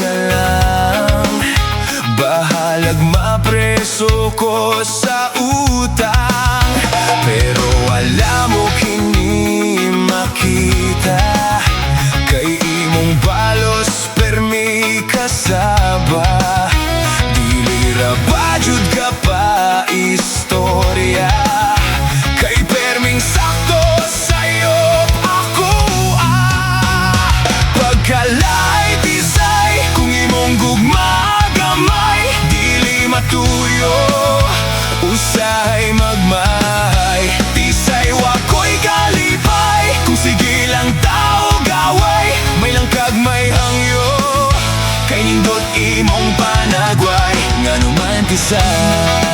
ka lang. Bahalag mapreso ko sa utang, pero wala mo kini makita, kay imong balos permi kasaba. Dili ra ba jud ka pa istorya, kay perming sakto sayop ako ah. Pagkalay tisay, kung imong gugma gamay, dili matuyo, usahay magmahay. Tisay wako'y kalipay, kung sige lang tao gaway, may langkag may hangyo, kay nindot imong panagway. Ngano man tisay.